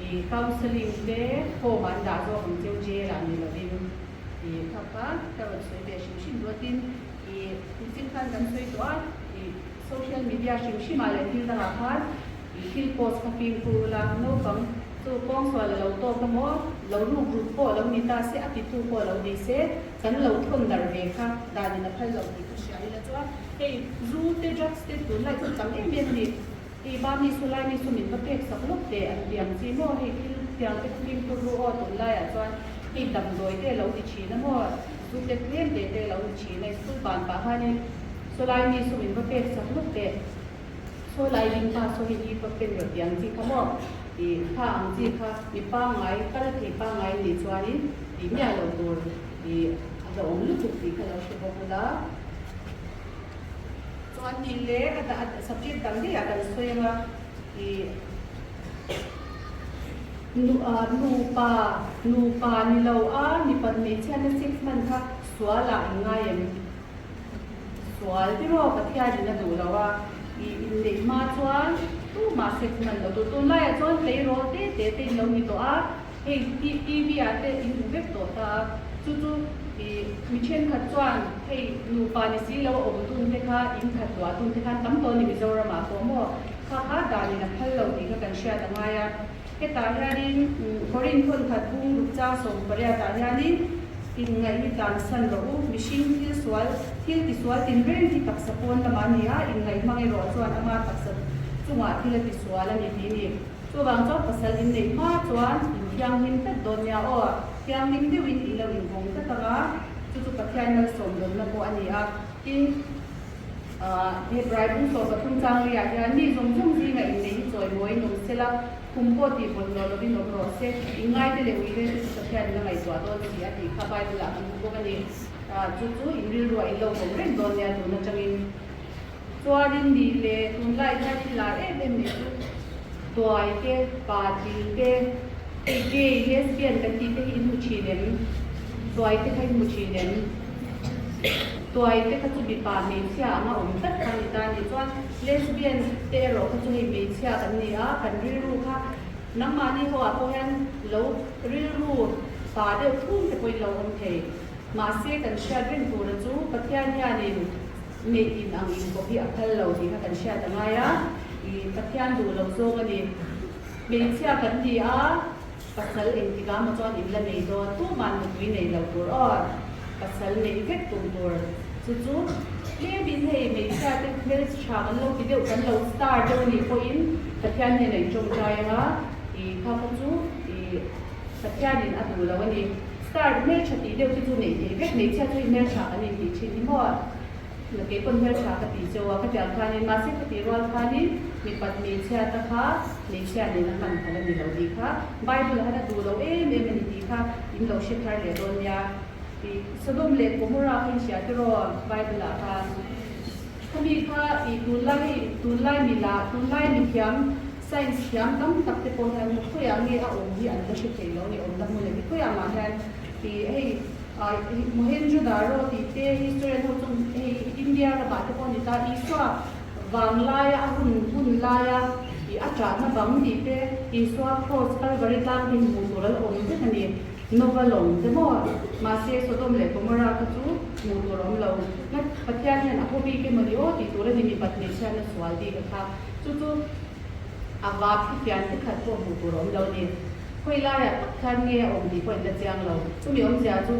i counselling te home ah an dah zawk ang cheu jail ah ni lovin i kha kha ka rawn sawi ve hrim hrim duatin i nichin khan kan sawi tawh a i social media hrim hrim ah leh thil dangah khan I thil post kha fimkhur ula, naupang chu kawngsual a lo tawk emaw, lo ruk ruk pawh lo ni ta se, a titu pawh lo ni se, kan lo thawn darh ve kha danin a phal lo tih ka hria ila chuan hei zu te drugs te tunlai chu tam em em a ni. Hei ba mi saw lai mi saw min va pek sak lawk teh an ti ang chi maw, hei thil tiang te kha fimkhur ru aw tunlaiah chuan hei damdawi te lo ti thin a maw, zu te tlem te te lo ni thin a, school ban pah khanin saw lai mi saw min va pek sak lawk teh. Saw lai ding pa saw hi hi pa pen rawh tih ang chi kha maw? Ih kha ang chi kha mi pangngai kal thei pangngai nih chuanin tih miah loh tur ih a hlauhawm lutuk tih kha lo hre bawk ula. Chuan tih leh a dah subject dang daih ah kan sawi anga ih nu ah nupa nupa ni lo a mipat hmeichhiatna sex hman kha sual ah in ngai em? Sual tiraw Pathianin a duh lo a, i inneih hma chuan tumah sex hman lo tur. Tunlaiah chuan tleirawl te te te in lo ni tawh a, hei TV ah te in hmu vek tawh ta a, chu chu i mi thenkhat chuan hei nupa ni si lo a awm dun te kha in khat luah dun te khan tam tawh a ni Mizoramah pawh maw? Kha kha danin a phal lo tih kha kan hriat a ngai a. Hetah hianin Korin thawnkhat bung rukcha 18 ah hianin inngaih hi tlansan rawh u, mihring thil sual, thil tisual tinreng hi taksa pawn lamah a ni a, inngaih hmang erawh chuan ama taksa chungah thil a tisual a ni tih a ni. Chuvang chuan pasal inneih hma chuan inthianghlim tlat dawn nia aw, thianghlim deuhin in lo invawng tlat ang a, chu chu Pathian malsawm dawnna pawh a ni a. Tin, Hebrai bung 13 chang leiah hian mi zawng zawng zinga inneih hi chawimawiin awm se la, khum pawh tih bawlhhlawh lovin awm rawh se, inngaite leh uire te chu Pathianin a ngaihtuah dawn si a tih kha Bible-ah kan hmu bawk a ni. Chu chu in rilruah in lo vawm reng dawn nia tun atangin. Chuanin ni leh tunlai hian in lar em em mai chu tuai te, pa til te, hei gay, lesbian kan tih te hi in hmu thin em? Tuai te kha in hmu thin em? Tuai te kha chu mipa hmeichhia anga awm tlat kha a ni ta a nih chuan lesbian te erawh kha chu hei hmeichhia kan ni a, kan rilru kha nangmahni ho ah pawh hian lo rilru pa deuh thung te pawhin lo awm thei. Mahse kan hriat reng tura chu Pathian hianin neih in ang inkawp hi a phal lo tih kha kan hriat a ngai a, i Pathian duh lo zawng a ni. Hmeichhia kan ni a, pasal engtikah maw chuan in la nei dawn, tuman nupui nei lo tur aw, pasal neih vek tum tur. Chu chu tlemin hei hmeichhia te hmel tha kan lo ti deuh, kan lo star deuh a nih pawhin Pathian hnenah in tawngtai ang a, i kha kha chu i Pathianin a duh lo a ni. Star hmeltha tih deuh te chu neih theih vek, hmeichhia chu i hmeltha kan intih thin hi maw? Na kei pawn hmeltha ka ti cheu a, ka tiang khanin mahse ka tih rual khanin mipat hmeichhia ta kha hmeichhia nen a hman phal a ni lo tih kha Bible ah hian a duh lo em em a ni tih kha in lo hre thar leh dawn nia. I Sodom leh Gomorrah kha in hria tiraw Bible ah khan khami kha i tunlai tunlai mila tunlai mithiam Science thiam tam tak te pawh hian khawiah nge a awm hi an la hre thei lo a ni, awmna hmun leh hi khawiah mah hian ih hei Mohenjo-daro tih te historian ho chu hei India ramah te pawh a ni ta, Isua vang laia a hun hun laia ih a ṭahna bang tih te Isua cross Calvary tlang te hi hmuh tur a la awm vek a ni. Nova lawng te maw? Mahse Sodom leh Gomorrah kha chu hmuh tur a awm lo. Ngat Pathian hian a haw bik emaw ni aw tih tur a ni mipat hmeichhiatna sual bik a kha. Chu chu a vap hi fian te khat pawh hmuh tur a awm lo a ni. Khawi laiah tak khan nge a awm tih pawh in la chiang lo. Chumi awmzia chu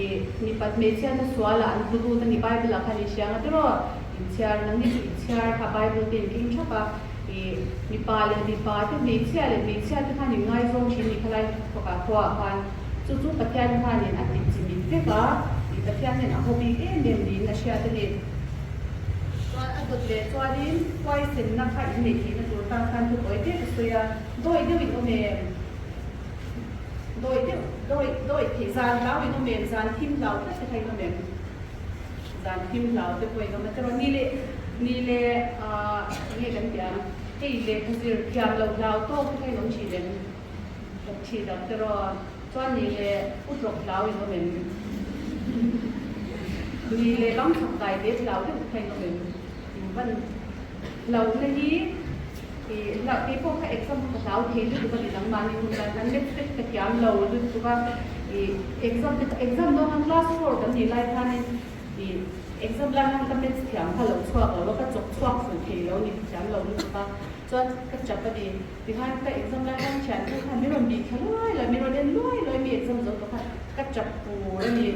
i mipat hmeichhiatna sualah an hmu lut a ni. Bible ah khan in hria nga tiraw? Inchhiar nangni chu inchhiar kha Bible te in keng thap a. I mipa leh mipa te, hmeichhia leh hmeichhia te khan in ngaizawng thin ni khalai pakah khuaah khan chu chu Pathian khanin a ti chimit vek a, i Pathian hian a haw bik em em niin a hriat a ni. Chuan a dawt leh chuanin huaisenna kha in neih theihna tur tan khan thu tawi te ka sawi a, dawi deuh in awm em? Dawi deuh, dawi, dawi theih zan hlau in awm em? Zan thim hlau tlat te kha in awm em? Zan thim hlau te pawh in awm a tiraw ni leh ni leh ah enge kan tih ang hei lehkha zir thiam loh hlau tawk te kha in awm thin em awm thin ang tiraw chuan ni leh utrawk hlau in awm em ni leh bang chhak kai te hlau deuh te kha in awm em in van hlauhna hi ih hlauh kei pawh kha exam ka hlau thei lutuk a ni nangmahni hun tan khan maths te ka thiam lo lutuk a ih exam te exam dawn khan class four kan nih lai khanin ih exam lai khan ka maths thiam kha lo chhuak lo a ka chawk chhuak fuh thei lo ni ka thiam lo lutuk a chuan ka chap a ni tikhan ka exam lai khan thian te khan min rawn bih thla luai luai min rawn en luai luai mi exam zo tawh khan ka chap tur a ni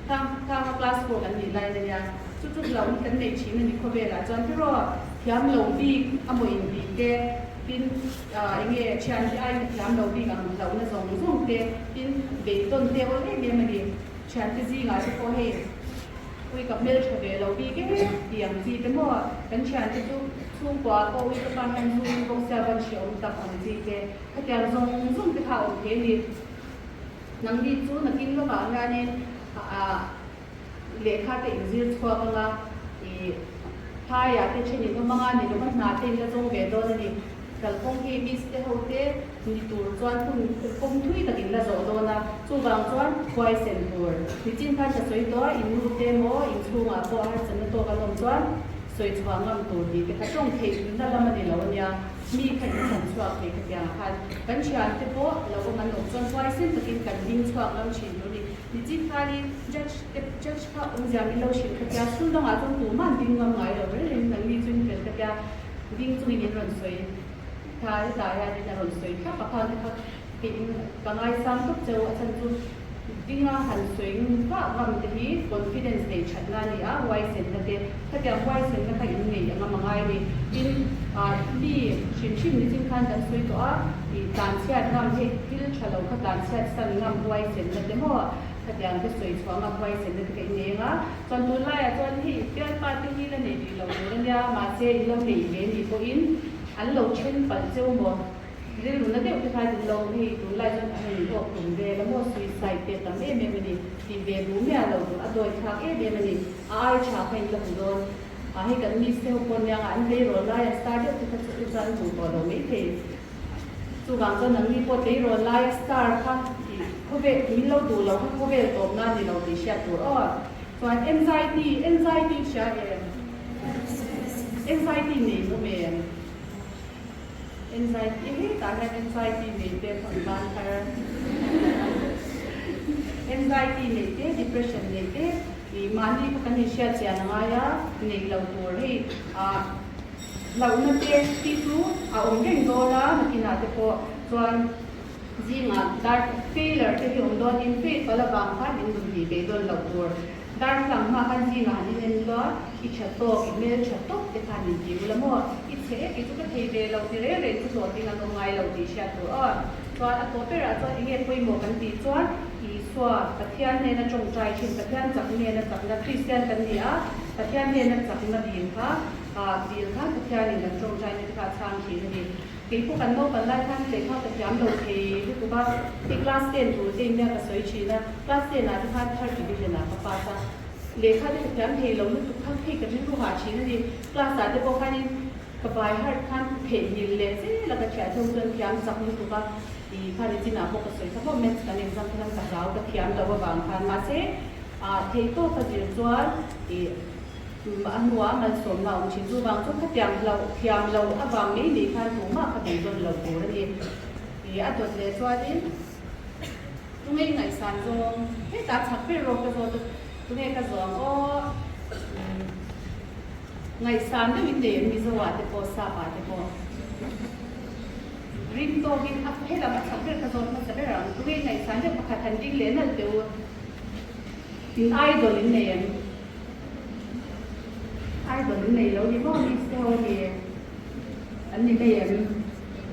khang khang a class four kan nih lai ania chu chu hlauh hi kan nei thin a ni khawvelah chuan tiraw Thiam lo bik a maw intih te, tin eng nge thian hi aiin a thiam lo bik ang hlauhna zawng zawng te, tin beidawn te awl em em a ni. Thiante zingah te pawh hei ui ka hmeltha ve lo bik em tih ang chi te maw kan thiante chu chhungkua pawh ui ka pa hian zu in bawk sia van hreawm tak ang chi te khatiang zawng zawng te kha a awm thei a ni. Nangni chu nakin lawkah hianin ah. Lehkha te inzir chhuak anga i phaiah te then in awm anga ni lova hna te in la zawng ve dawn a ni. Kalkawng hi miss te ho te ni tur chuan hun kawng thui tak in la zawh dawn a, chuvang chuan huaisen tur. Nichin khan ka sawi tawh a, in nu te maw in chhungah pawh harsatna tawk an awm chuan sawi chhuah ngam tur tih te kha tawng theih na lam a ni lo a nia. Mi kha in chhan chhuak thei khatiang ah khan kan thiante pawh lo awm an awm chuan huaisen takin kan ding chhuak ngam thin tur a ni. Nichin khanin judge te judge kha awmzia min lo hrilh kha tia school dangah chuan tumah an ding ngam ngai lo reng reng nangni chu in fel ka tia ding chungin in rawn sawi tha hetah hianin a rawn sawi thlap a khan te kha kei in ka ngaisang tawp cheu a chhan chu dinga han sawi vah ngam te hi confidence nei thatna a ni a huaisenna te khatiang huaisenna kha in nei anga mangai a ni tin ah mi hrim hrim nichin khan kan sawi tawh a. I tlanchhiat ngam hei thil tha lo kha tlanchhiat san ngam huaisenna te maw khatiang te sawi chhuah ngam huaisenna te ka innei anga chuan tunlaiah chuan hei bialpa te hi la nei rih lo tur ania mahse in lo nei ve nih pawhin an lo then palh cheu maw rilru na deuh te khan in lo hei tunlai chuan an in awk tum vel a maw suicide te tam em em a ni tih ve duh miah lo tur a dawi thlak em em a ni a ai tha kha in la hmu dawn a hei kan miss te ho pawh nia an tleirawl lai an star deuh te kha chu chuan an duh tawh lo maithei. Chuvang chuan nangni pawh tleirawl laia star kha i khawvel min lo duh loh kha khawvel tawp nan ni lo tih hriat tur aw. Chuan anxiety, anxiety hria em? Anxiety nei awm em? Anxiety hetah hian anxiety nei te pawh an ban thar. Anxiety nei te, depression nei te i mahni kha kan inhriat chian a ngai a, nei lo tur hei ah. Hlauhna te hi chu a awm reng dawn a, nakinah te pawh chuan zingah dar failure te hi awm dawn in fail palh avang khan in nun tih beidawn loh tur. Dar hlang hma khan zingah han in en lua, i tha tawk, i hmel tha tawk te khan in ti ula maw? I chhe e kei chu ka thei ve lo ti reng reng chu hlawhtling an awm ngai lo tih hriat tur aw. Chuan a tawh berah chuan enge pawimawh kan tih chuan Isua, Pathian hnena tawngtai thin, Pathian chak nena chakna, Kristian kan ni a, Pathian hnena chakna dil kha, Ah dil khan Pathianin kan tawngtaina te kha a chhang thin a ni. Kei pawh kan naupan lai khan lehkha ka thiam lo thei lutuk a, hei class ten tur te in nia ka sawi thin a, class ten ah te khan third division ah ka pass a, lehkha te ka thiam thei lo lutuk kha hei ka rilru hah thin a ni. Class ah te pawh khanin ka by heart khan theihnghilh leh zel a ka thiah thung chuan thiam chak lutuk a, ih khan i chinah pawh ka sawi kha maw maths kan exam te khan ka hlau ka thiam lo avang khan mahse ah theihtawp a zir chuan ih A hnuah malsawmna a awm thin. Chuvang chu khatiang hlauh thiam lo avang mai mai khan tumah kha beidawn lo tur a ni. Ih a dawt leh chuanin Tunge i ngaihsan zawng? Hetah chak ber rawk ka zawt a, tunge ka zawng aw? Ngaihsan deuh in nei em Mizo ah te pawh Sap ah te pawh? Ring tawkin a helam a chak ber ka zawt hmasa ber ang. Tunge i ngaihsan deuh pakhat han ding leh nalh teh u. In idol in nei em? Idol in nei lo ni maw miss te ho hi? An ni mai em?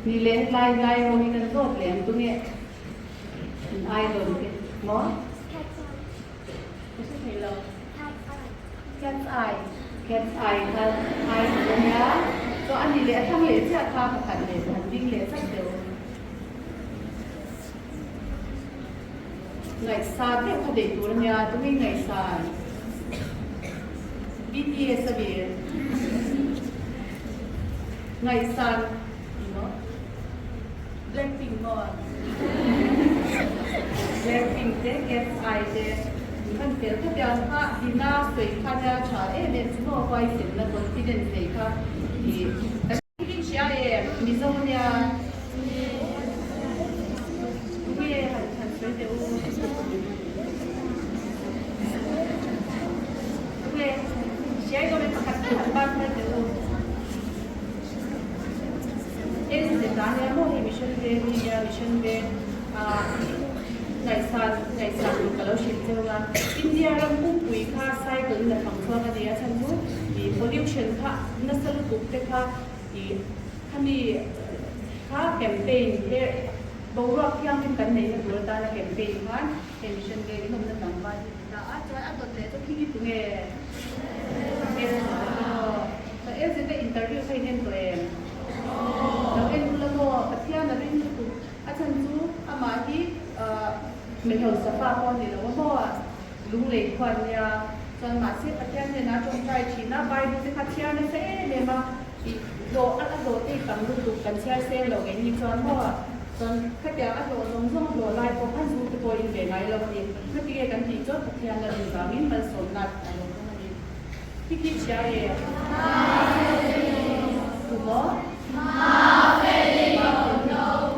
Ni leh lai lai ho hi kan zawt leh ang tunge in idol te maw? Cat's eye. Ka hre thei lo. Cat's eye. Cat's eye. Cat's eye kha idol a nia. Chuan a ni leh a thlang leh chiah kha pakhat leh han ding leh chak deuh. Ngaihsan deuh kha deih tur a nia, tunge ngaihsan? BTS a mi? Ngaihsan maw? Blackpink maw? Blackpink te, Cat's Eye te an han tel kha tiang kha Dina sawi kha nia tha em em chu maw huaisenna confidence nei kha i Thil hria e, Mizo nia. Tunge han han sawi teh u. Tunge hriai dawn e pakhat tal han ban phal teh u. En ze ta nia maw hei mission veng hi nia mission veng ah ngaihsan ngaihsan tur ka lo hrilh cheu a. India ram pumpui kha cycle in a fang chhuak a ni a chhan chu ih pollution kha nasa lutuk te kha ih khami kha campaign he boruak thianghlim kan neihna tur atana campaign khan he mission veng in awmna tlangval hi a ni ta a chuan a dawt leh chu khi hi tunge LZ te interview kha in en tawh em? Lo en ula maw? Pathian a ring lutuk a chhan chu amah hi Mehlo safa pawh a ni lo a maw? Lunglei khuan nia. Chuan mahse Pathian hnenah a tawngtai thin a, Bible te kha chhiar nasa em em a, ih hlawh a hlawh te i tam lutuk kan chhiar seng lo eng ni chuan maw? Chuan khatiang a hlawh zawng zawng hlawh lai pawh khan zu te pawh in ve ngai lo a ni. Ngatinge kan tih chuan Pathian a rin vangin malsawmna a lo dawng a ni. Khi khi chhia e. Tu maw?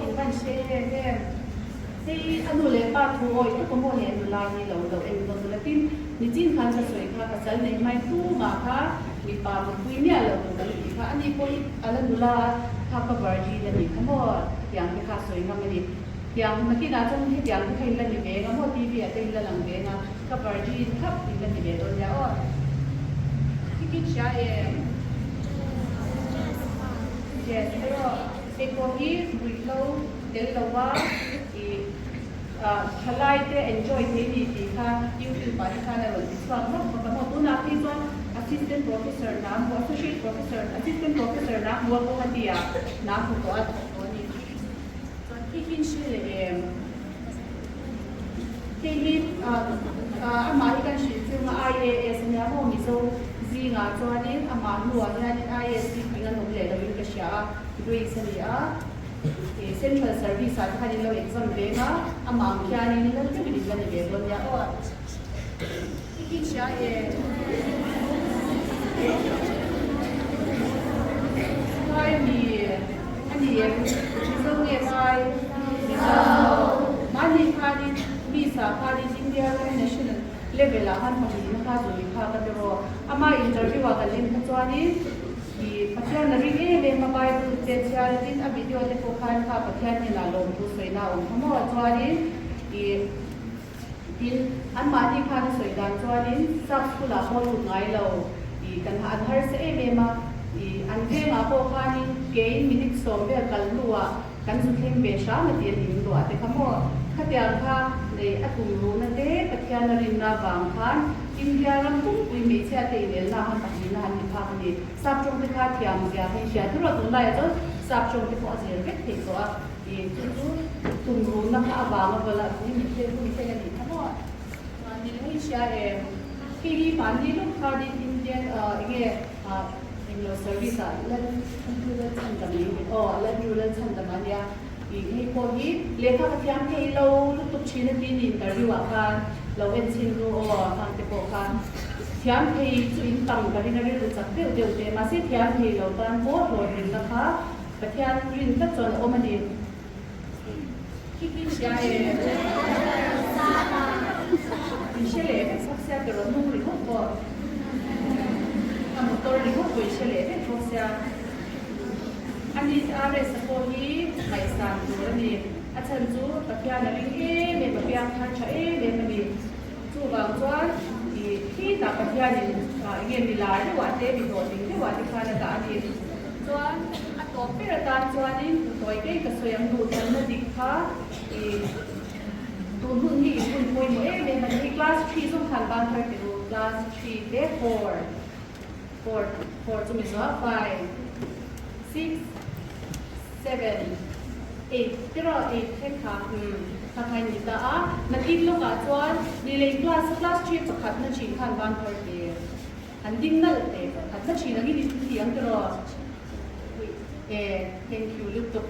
In van hre em em. Hei a nu leh pa thu awi tak awm aw he nula hi lo lo en dawn nula tin nichin khan ka sawi kha pasal nei hmai tumah kha mipa mutpui miah lo tur kan tih kha ani pawh hi a la nula kha ka virgin a nih kha maw hetiang te kha a sawi ngam a ni tiang nakinah chuan hetiang te kha in la ni ve nga maw TV ah te in la lang ve nga ka virgin khap in la ni ve dawn nia aw khi khi hria em? Yes erawh hei pawh hi ruihhlo tel lova ih thalai te enjoy thei ni tih kha YouTube ah te khan a rawn ti chhuak vak vak a maw tunah phei chuan assistant professor hna hmu associate professor assistant professor hna hmu a pawh a ti a hna hmu tawh a thawk tawh a ni chuan khi khi in hre leh em hei hi amah hi kan hrilh chunga IAS ania maw Mizo zingah chuanin amah hnuah hianin IAS hi tling an awm leh lovin ka hria a Grace a ni a. Central service ah te khan in lo exam veng a, amah ang khianin lal deuhin in la ni ve dawn nia aw. I khi hria e. Vai mi a ni em? Mizo nge vai? Mizo. Mahni khanin mi sa khanin India ram national level ah khan pahnih na kha zui phak a tiraw. Ama interview ah kan en kha chuanin I Pathian a ring em em a, Bible te chhiar a tin a video te pawh khan kha Pathian hnenah lawmthu sawina a awm kha maw? Chuanin i tin anmahni khan a sawi dan chuanin sap school ah pawh lut ngai lo i kan an harsa em em a, i an vengah pawh khanin kein minute sawm vel kal hnuah kan zu thleng ve hram a ti a ning luah te kha maw? Khatiang kha nei a tum ruhna te Pathian a rinna vang khan India ram pumpui hmeichhia te inelna han pahnihna han ti phak a ni. Sap tawng te kha thiam zia kha in hria thurua tunlaiah chuan sap tawng te pawh a zir vek theih tawh a, ih chu chu tum ruhna kha avanga bawlh a tui mit thil hun thleng a nih kha maw? Mahni leh in hria em? Hei hi mahni lawk kha din Indian eng nge englo service ah lal lal chhan dam in aw lal tu lal chhan dam a nia ih hei pawh hi lehkha ka thiam thei lo lutuk thin a ti ni interview ah khan lo en chhin ru aw hang te pawh kha thiam thei chu in tam ka ring a rilru chak deuh deuh te mahse thiam thei lo tan pawh hlawhtlinna kha Pathian rin tlat chuan a awm a ni. Khi khi hria e. In hre leh vek bawk sia tiraw hnung ringawt pawh a motor ringawt pawh in hre leh vek bawk sia. Ani RS a pawh hi ngaihsan tur a ni. A chhan chu Pathian a ring em em a piang thar tha em em a ni. Chuvang chuan i khitah Pathianin eng nge mi lar deuhah te mi hlawhtling deuhah te khan a dah a ni. Chuan a tawp ber atan chuanin tawi te ka sawi ang duhthlanna dik kha i tun hun hi in hun pawimawh em em a ni. Class three zawng khan ban thar teh u, class three te four, four, four chu mi zuah five, six, Seven, eight te rawh eight thleng kha umm kha kha ni ta a, nakin lawkah chuan ni lei class a class three pakhat na thin khan ban thar te an ding nalh te pakhat na thin angin in ti ang tiraw ui e thank you lutuk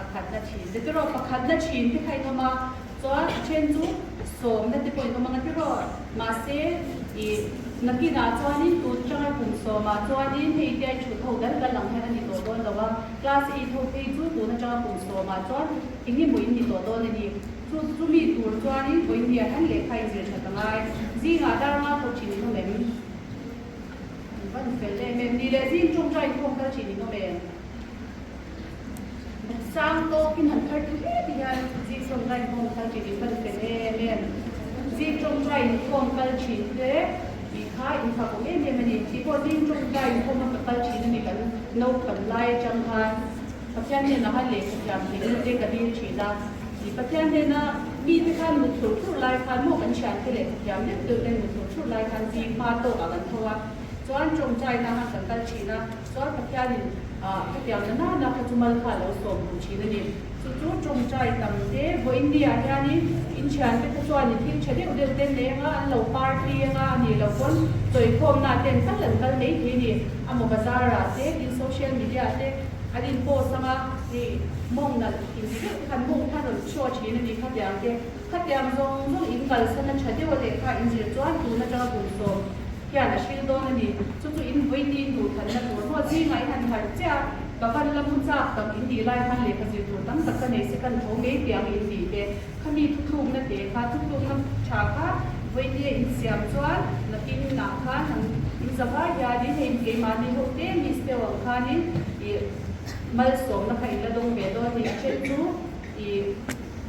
pakhat na thin te tiraw pakhat na thin te kha in awm a chuan a then chu sawmna te pawh in awm ang a tiraw mahse i nakinah chuanin tun tanga kum sawmah chuanin hei te a thut ho dal dal ang hian a ni tawh dawn lo a. Class eight ho phei chu tun atanga kum sawmah chuan eng emaw in ni tawh dawn a ni. Chu chumi tur chuanin vawiin hian lehkha in zir that a ngai. Zingah dar nga thawk thin in awm em? An van fel em em. Ni leh zing tawngtai inkhawm kal thin in awm em? Sang tawkin han thar tu hle ti hian zing tawngtai inkhawm kal thin in van fel em em. Zing tawngtai inkhawm kal thin te Tih kha in fak awm em em a ni. Tih pawh zing tawngtai inkhawm a ka kal thin a ni kan naupang lai atang khan Pathian hnenah khan lehkha thiam theihna te ka dil thin a. Tih Pathian hnena mite khan mut thur thur lai khan maw kan thiante lehkha thiam deuh deuh ten mut thur thur lai khan zing hma tawkah kan tho a. Chuan tawngtaina khan kan kal thin a. Chuan Pathianin khatiang na nana kha chu mal kha a lo sawm duh thin a ni. Chu chu tawngtai tam te, vawiin ni ah hianin inthiante kha chuanin thil tha deuh deuh te nei anga an lo party anga a nih loh pawn chawikhawmna ah ten kal an kal mai thei a ni. A maw bazar ah te, tin social media ah te an in post anga hei mawng nalh in ti deuh te khan mawng khan rawn show thin a ni khatiang te. Khatiang zawng zawng in kalsan a tha deuh a lehkha in zir chuan tun atanga kum sawm hian a hril dawn a ni. Chu chu in vawiin duhthanna tur maw zingah in han harh chiah a, ka van la mu chak tak in tih lai khan lehkha zir tur tam tak ka nei se kan tho ngei tiang in tih te, khami thuthlukna te kha thuthlukna tha kha vawinia in siam chuan nakin nah khan han in zavai hianin hei keimahni ho te miss deuh ang khanin ih malsawmna kha in la dawng ve dawn a ni. A then chu ih.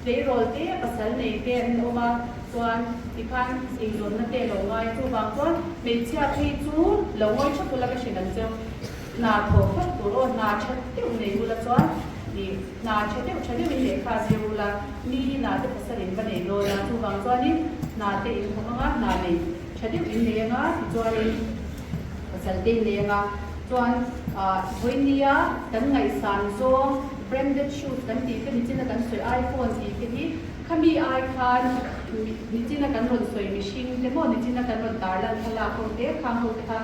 Tleirawl te, pasal nei te an awm a, chuan tikhan eizawnna te a lo ngai. Chuvang chuan hmeichhia phei chu lo ngawi thap ula ka hrilh ang cheu. Hna thawh phawt tur aw, hna tha deuh nei ula chuan ih hna tha deuh tha deuhin lehkha zir ula, mi inah te pasal in va nei dawn a, chuvang chuanin hna te in thawk anga, hna nei tha deuh in nei anga, tichuanin pasal te in nei anga, chuan ah vawinia kan ngaihsan zawng, Branded shoes kan tih te nichina kan sawi iPhone tih te hi khami ai khan nichina kan rawn sawi mihring te maw nichina kan rawn tarlan thlalak ho te khang ho te kha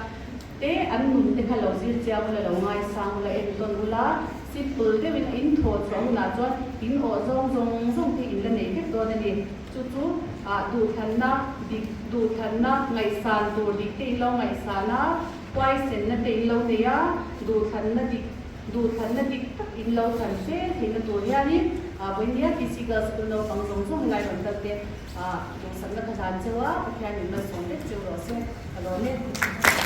te an nun te kha lo zir chiang ula lo ngaisang ula entawn ula simple deuhin a in thawh chhuah hunah chuan in awh zawng zawng zawng te in la nei vek dawn a ni. Chu chu ah duhthlanna dik duhthlanna ngaihsan tur dik te in lo ngaihsan a huaisenna te in lo nei a duhthlanna dik Duhthlanna dik tak in lo thlan zel theihna tur hianin vawinia TC Girls School naupang zawng zawng lai rawn kal te duhsakna ka hlan cheu a, Pathian in malsawm vek cheu rawh se, ka lawm e.